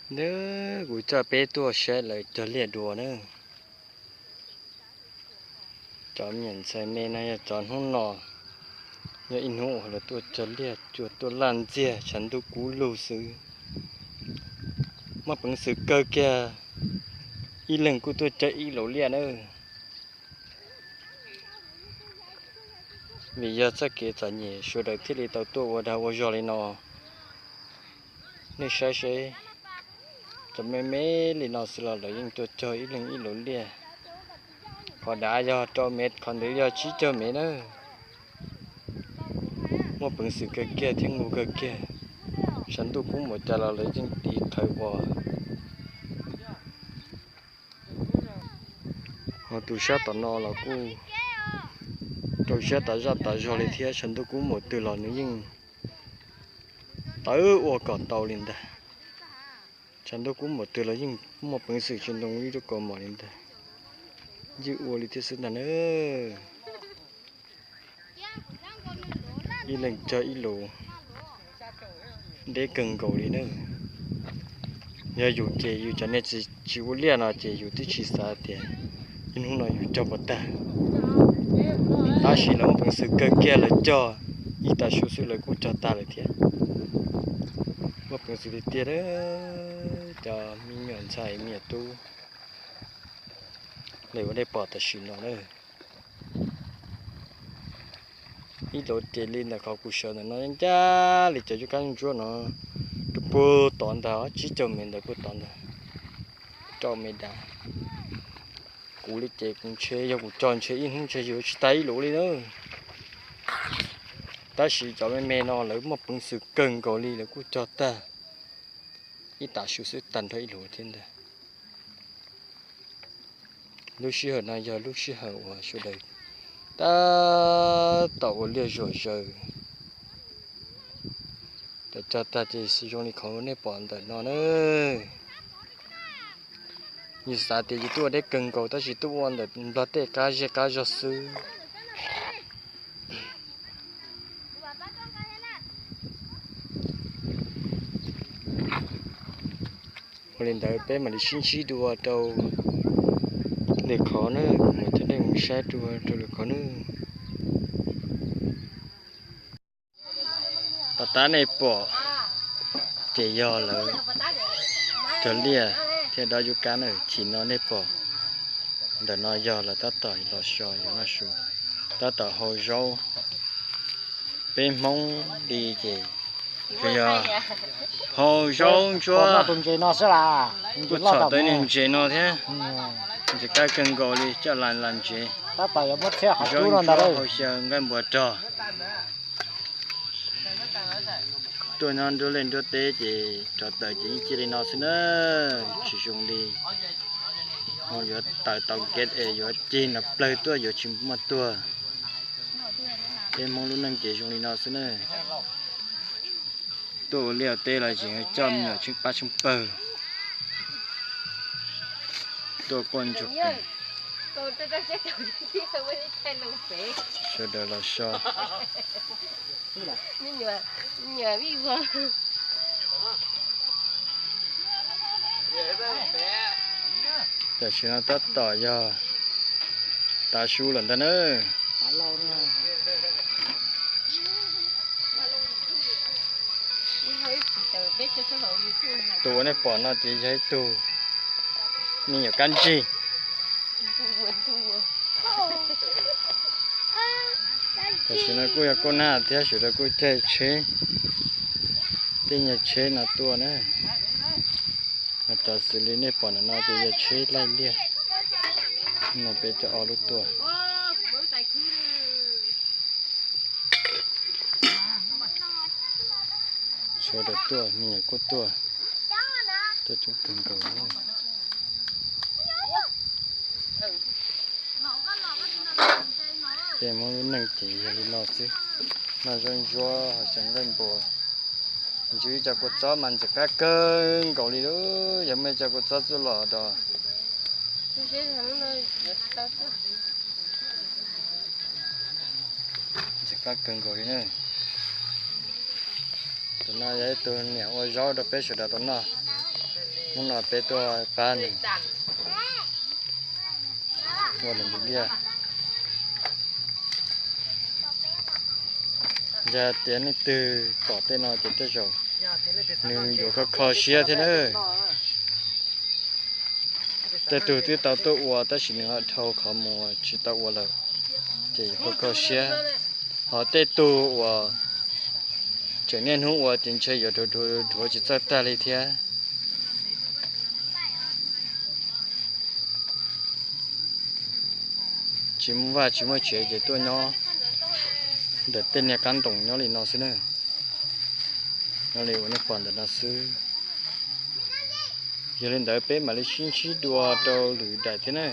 Nawb, kuv coj peb tuaj saib lawv cog liaj dua nawb. Cov me nyuam ntxhais me no yog cov hnub no, yog ib hnub uas lawv tuaj cog liaj cua tuaj laj ntxiag tshav ntuj kub lug xwb. Muaj peev xwm kawg kiag, ib leeg kuj tuaj cog ib laus liaj nawb. Vim yog txoj kev txom nyem sawv daws thiaj li tau tuaj ua dag ua zog li no. Nej saib seb, cov me me li no xwb los lawv yeej tuaj cog ib leeg ib laus liaj. Qhov dav yog rau mev, qhov ntawd yog tsib caug mev nawb. Muaj peev xwm kawg kiag thiab nqus kawg kiag. Tshav ntuj kub npaum cas los lawv yeej tiv qhawv ua. Ho tus sab tom no los kuj rau siab tas zaj tas zog li thiab, tshav ntuj kub npaum twg los nws yeej tawv ua kom tau li ntag. Tshav ntuj kub npaum twg los yeej muaj peev xwm tsis ntoo ib lub kaus mom li ntag. Ywj ua li thiab xwb ntag nawb. Ib leeg cog ib lus, deb kawg nkaus li nawb. Yog yus ces yus cov niag tsis ua liaj no ces yus twb tsis xav tias ib hnub no yus cog puas tag. Tab sis lawv muaj peev xwm kawg kiag, lawv cog ib tag su xwb lawv kuj cog tag lawm thiab. Muaj peev xwm tiag tiag, cov me nyuam ntxhais me nyuam tub, li uas nej pom tam sim no na. Ib lus ces li ntawm qhov kuv sawv ntawm no ncaj li cov cuab kab ntsuab no, rau puag tod ntag, tsib caug mev ntawd puag tod ntag, rau me dav. Kuv li ces kuv ntshe yog kuv cog ntshe ib hnub ntshe yuav tsis tag ib lus li na. Tab sis cov me me no lawv muaj peev xwm kawg nkaus li, lawv kuj cog tag ib tag su xwb tag nrho ib lus thiab ntag. Lub sij hawm no yog lub sij hawm uas sawv daws tab tom ua liaj zuam zaws. Cov cog tag ces zoo li qhov nej pom ntawm no na. Yus xav tias yus tuaj ua deb kawg nkaus tab sis tuaj ua ntawm nplog tej qab zej qab zog xwb. Ua li ntawd peb mam li sib ntsib dua rau lwm qhov na, kuv mam coj nej mus saib dua rau lwm qhov na. Tom qab nej pom ces yog lawv cog liaj thiab dob cuab kab na. Chim no nej pom ntawm no yog lawv tab tom los so yuav noj su, tab tom hau zaub. Peb Hmoob li ces yog hau zaub ntsuab, kuj txhom tau niag ntses no thiab. Ntses kab kawg nkaus li, coj las las ntsev, zaub ntsuab hau xyaw nqaij npua rog. Tuaj nyob nruab liaj nruab teb ces rov tawm ces yeej cia li no xwb na, tsis zoo li. Ho yuav tawm tau kev es yuav cig nrov plawg tuaj yuav tsis muaj tuag. Peb Hmoob lub neej ces zoo li no xwb na. Tuaj ua liaj teb los tseem coj me nyuam tsheej pab tsheej pawg tuaj quaj ntsuag. Sawv daws los so. Tam sim no tab tom yog tav su lawm ntag na. Tus uas nej pom no ces yog ib tug me nyuam kab ntsig. Tam sim no kuj yog kuj nag thiab, sawv daws kuj caij tsheb, tej nyuag tsheb no tuaj na. Cov xws li nej pom ntawm no ces yog tsheb laij liaj, no peb cov ob lub tuaj. Sawv daws tuaj, me nyuam kuj tuaj, tuaj coob kawg nkaus. Peb Hmoob lub neej ces yog li no xwb, noj zaub ntsuab ho xyaw nqaij npua. Ntsws ib co kua txob mas ntxim qab kawg nkaus li lauj, yog muaj ib co kua txob txuj lom dos. Ntxim qab kawg nkaus li na. Tus no yog ib tug niam ua zaub rau peb sawv daws tau noj. Hnub no peb tuaj pab nws ua lawv liaj. Yog tias leej twg tom tej no ces tej zaum nws yuav kho kho siab thiab na. Tej tug twb tau tuaj ua tab sis nws ho dhau qhov muag tsis tau ua lawm, ces yuav kho kho siab. Ho tej tug uas tseem niaj hnub ua ces ntshe yuav dhuav dhuav tsis txawj tag li thiab. Tsis muaj vaj tsis muaj tsev ces tuaj nyob ntawm tej niag qab ntoo nyob li no xwb na. Nyob li uas nej pom ntawm no xwb. Yog li ntawd peb mam li sib ntsib dua rau lwm daim thiab na.